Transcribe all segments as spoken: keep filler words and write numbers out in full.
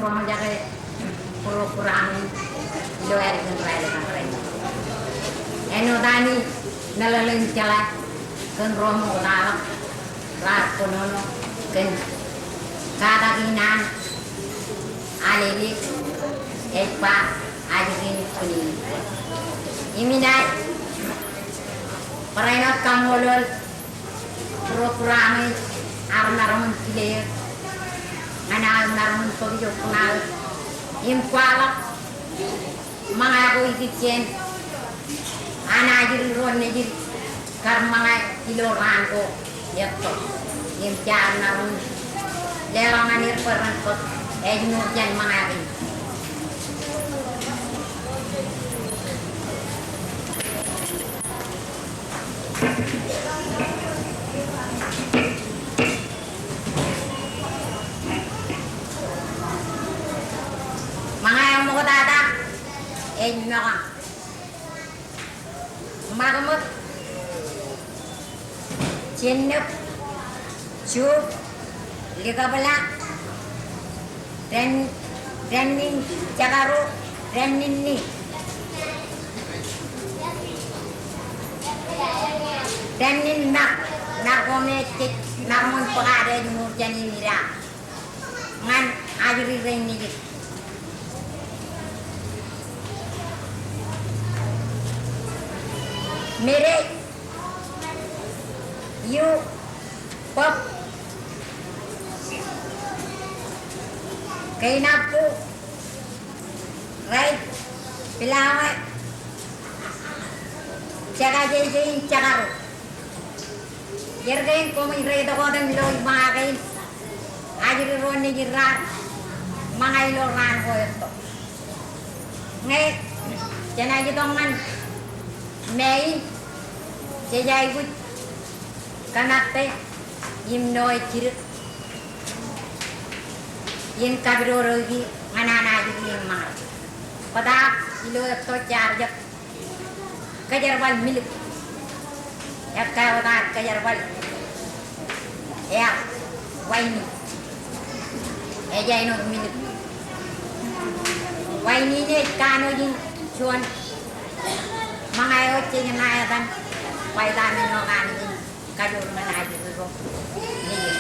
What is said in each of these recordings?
Roñjake program in ilo ālikin raelep in rainin. Āinwōt ami meḷeḷe in jeḷā kōn ro ṃoktaḷọk raar kōnono kōn katak in an Alele ej ba ajri in kōnono. Im inaaj barāinwōt kaṃṃoolol program in ear maroñ in kile eō ñan aō maroñ in bōk ijo kuṇaō im kwaḷọk ṃōñā ko ikijjien an ajri ro nejid kar ṃōñā ilo raan ko etto. Im jaar maroñ in leḷọk ñan er bwe ren bōk ājmour jān ṃōñā kein. Ṃōñā eo ṃoktata ej Ṃōkañ, Ṃakmōt, Jennep, Jok, Likabla, Dān, Dānin Jekaro, Dānin Ni. Dānin Mak, Mak ko me jej maroñ in bōk ad ājmour jān in idaak ñan ajri rein nejid. Mede, Yu, Bob, Keinapu, Rait, Pilawa, Jekajeje im Jekaro. Ier kein koṃij reitok otem ilo ṃōñā kein ajri ro nejid raar ṃōñā ilo raan ko etto. Ñe jenaaj itok ñan Mei, jej aikuj kōmatte im ṇo ej jidik in kapidodoiki ñan an ajri in ṃōñā. Bōtaab ilo etto jaar jab kōjerbal milik. Ekkā wōt ad kōjerbal ear waini. Ej āinwōt milik. Waini in ej kanooj in juon ṃōñā eo jej ṇa etan vitamin eo kanooj in kajoor ñan ajri ro nejid.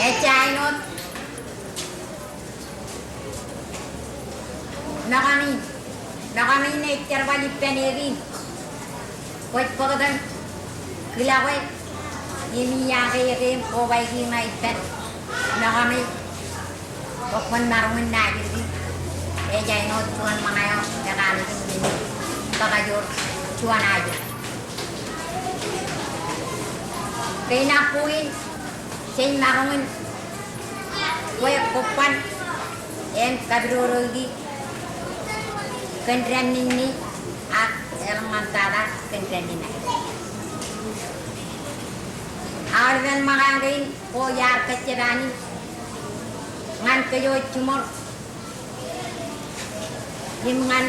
Ejja āinwōt Ṃōkañ in. Ṃōkañ in ej jerbal ippān ekin. Kwōj bōktok kilakwe im iiaake ekin kobaiki ṇa ippān ṃōkañ in. Bwe kwōn maroñ in ajri. Ej āinwōt juon ṃōñā eo ekanooj in men in kakajoor juon ajri. Keinapu in jej maroñ in kwe kobban im kapidodoiki kōn Dānin Ni ak eḷap ṃōktata kōn Dānin Ṇe. Aolepen ṃōñā kein ko iar kōjjab ani ñan kōj eo jiṃor im ñan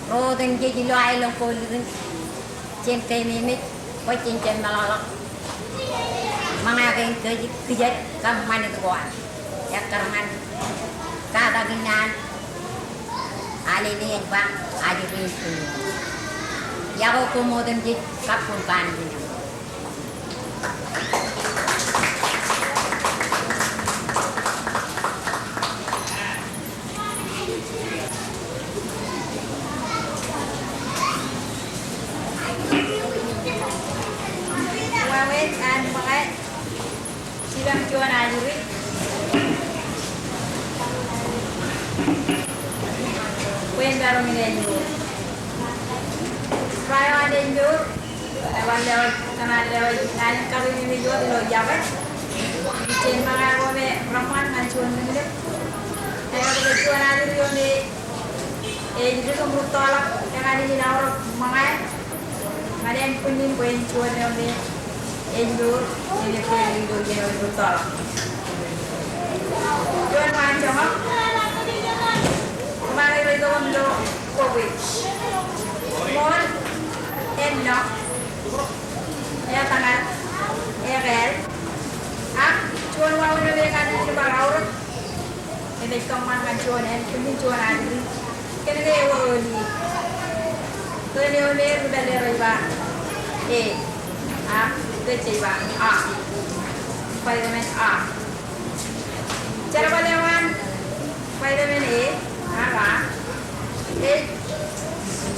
ro otemjej ilo aelōñ ko likin, jen keememej bwe jen jab meḷọkḷọk ṃōñā kein kōj, kōjjab kab ṃanit ko an. Ekkar ñan katak in an Alele ej ba ajri in kōnono. Iọkwe koṃ otemjej kab koṃ kanooj in. Wāween an ṃōñā jipañ juon ajri bwe en maroñ in āinwōt. Ro eo an ej mour, ebar lewōj, kōṇaan lewōj naan in kakeememej wōt ilo iọkwe. Jen ṃōñā ko me reṃṃan ñan juon men in. Ewōr ke juon ajri eo me ej dik im rūttoḷọk, ekanooj in aorōk ṃōñā ñan ānbwinnin bwe en juon eo me ej mour im ej kweilọk ilo iien eo ej rūttoḷọk. Juon ṃaan joñak, kōṃṃan ilo itok im ilo bok in. Ṃool, ennọ, etñal, ekāāl, ak juon wāween eo ekanooj in bar aorōk Juon ānbwinnin juon ajri. Kōnke ewōr ōn ie. Ōn eo me ri pālle rej ba A. Ak kōj jej ba A. Vitamin A. Jerbal eo an vitamin A, ak A. Ej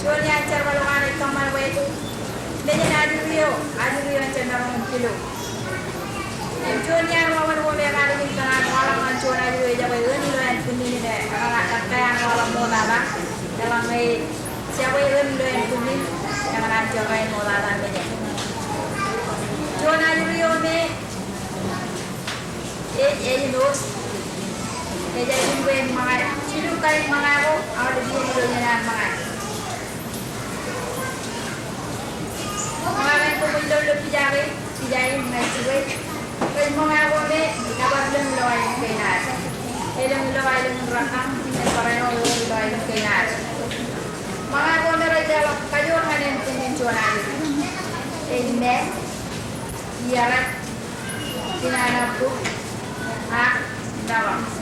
juon iaan jerbal eo an ej kōṃṃan bwe mejān ajri eo, ajri eo en jab maroñ in kilo. Im juon iaan wāween ko me ekaar jino kōṇaan waḷọk ñan juon ajri eo ejabwe ōn ilo ānbwinnin im ekōṇaan, ekkā an waḷọk ṃoktata. Eḷaññe ejabwe ōn ilo ānbwinnin, ekōṇaan jorrāān ṃoktata mejān. Juon ajri eo me ej, ej āinwōt, ej āinwōt bwe ṃōñā, jilu kain ṃōñā ko aolep iien ilo iien an ṃōñā. Ṃōñā ko ej ilo, ilo pija ke, pija in ñan jibwe. Ej ṃōñā ko me ebar lōñ ilo aelōñ kein ad. Elōñ ilo aelōñ in rōktang, im barāinwōt ilo aelōñ kein ad. Ṃōñā ko me rej leḷọk kajoor ñan ānbwinnin juon ajri. Ej me, iarrā, inanabuk, ak nōbar.